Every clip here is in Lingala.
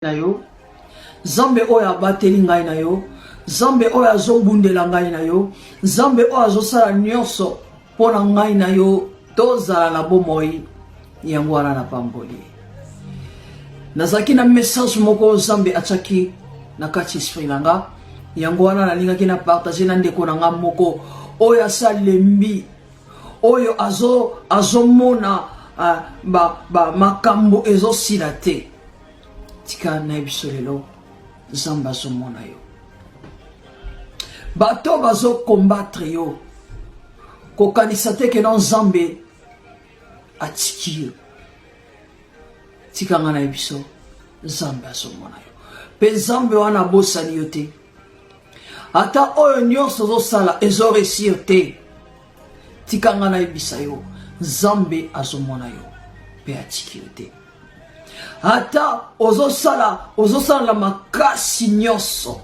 Na yo, Nzambe oyo abateli ngai na yo, Nzambe oyo azobundela ngai na yo, Nzambe oyo azosala nyonso mpo na ngai na yo tozala na bomoi. Yango wana napamboli. Nazalaki na message moko Nzambe atiaki na kati esprit na nga, yango wana nalingaki na partage na ndeko na nga moko oyo asalembi, oyo azomona azo ba, ba makambo ezosila te. Tika na biso lelo, Nzambe azomona yo. Bato bazokombattre yo, kokanisa te ke no Nzambe atiki yo. Tika nga na biso, Nzambe azomona yo, mpe Nzambe wana abosani yo te. Ata oyo nyonso ozosala ezoresir te, tika nga nayebisa yo, Nzambe azomona yo mpe atiki yo te. Ata ozosala ozosala na makasi nyonso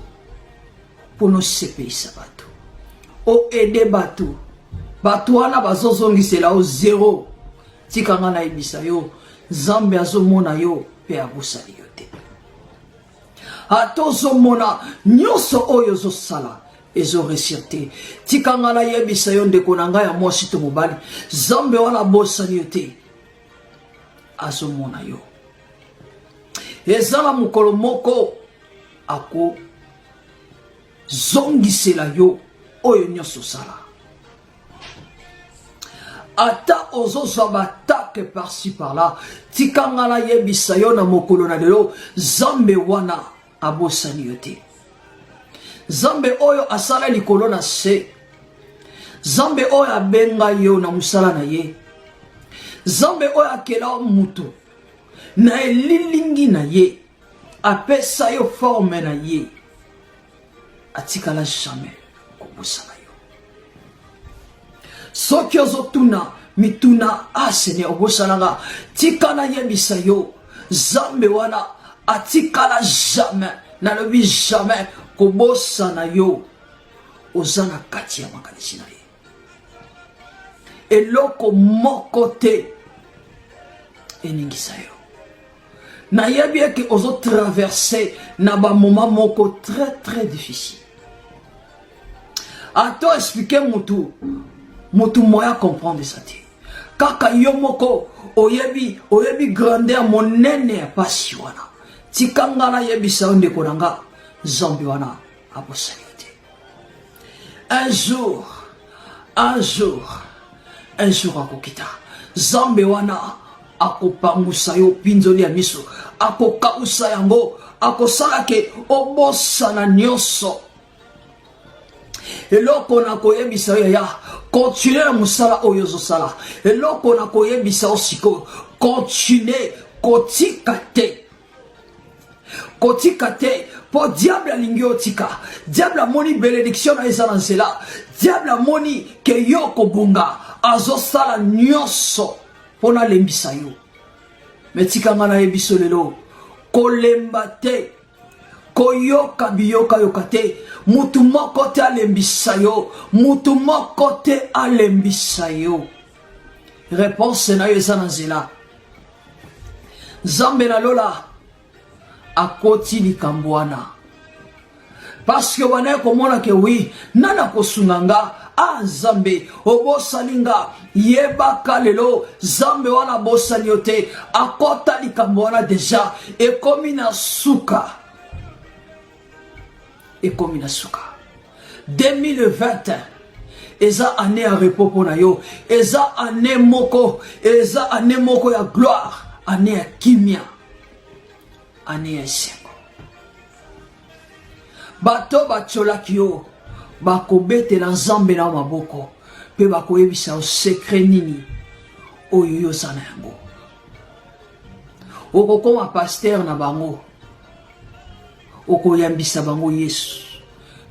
mpo osepelisa bato, oede bato, bato wana bazozongisela yo zero, tika nga nayebisa yo, Nzambe azomona yo mpe abosani yo te. Ata ozomona nyonso oyo ozosala ezoresir te, tika nga nayebisa yo, ndeko na ngai ya mwasi to mobali, Nzambe wana abosani yo te, azomona yo. Eza na mokolo moko akozongisela yo oyo nyonso osala. Ata ozozwa batake par-ci par-là, tika nga nayebisa yo na mokolo na lelo, Nzambe wana abosani yo te. Nzambe oyo asala likolo na se, Nzambe oyo abenga yo na mosala na ye, Nzambe oyo akela mutu na elilingi na ye, apesa yo forme na ye, atikala jamais kobosana yo. Soki ozotuna mituna, ah Seigneur, obosananga, tika nayebisa yo, Nzambe wana atikala jamais, nalobi jamais, kobosana yo. Oza na kati ya makanisi na ye. Eloko moko te eningisa yo. Nayebi eke ozotraverse na bamoma moko très très difficile. Ato explike mutu, mutu moya comprendre ça te. Kaka yo moko oyebi, oyebi grandeur monene ya pasi wana. Tika nga nayebisa yo ndeko na nga, Nzambe wana abosani yo te. Un jour, un jour, un jour akokita. Nzambe wana akopangusa yo pinzoli ya miso, akokausa yango, akosala ke obosana nyonso. Eloko na koyebisa yo yaya, continue na mosala oyo ozosala. Eloko na koyebisa yo sikoyo, continue, kotika te, kotika te, po diable alingi otika. Diable amoni benediction na eza na nzela, diable amoni ke yo kobonga, azosala nyonso mpo nalembisa yo. Me tika nga nayebiso lelo, kolemba te, koyoka biyokayoka te, mutu moko te alembisa yo, mutu moko te alembisa yo. Réponse na yo eza na nzela. Nzambe na lola akoti likambo wana, parce que wana komona ke wi, nani akosunga nga? Ah Nzambe, obosani nga. Yebaka lelo, Nzambe wana abosani yo te, akota likambo wana deja, ekomi na suka, ekomi na suka. 2020 eza année ya repos mpo na yo, eza année moko, eza année moko ya gloire, année ya kimia, année ya esengo. Bato batiolaki yo bakobetela Nzambe na maboko mpe bakoyebisa yo secret nini oyo yo oza na yango. Okokoma pasteur na bango, okoyambisa bango Yesu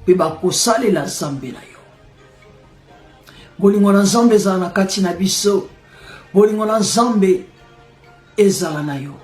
mpe bakosalela Nzambe na yo. Bolingo na Nzambe ezala na kati na biso, bolingo na Nzambe ezala na yo.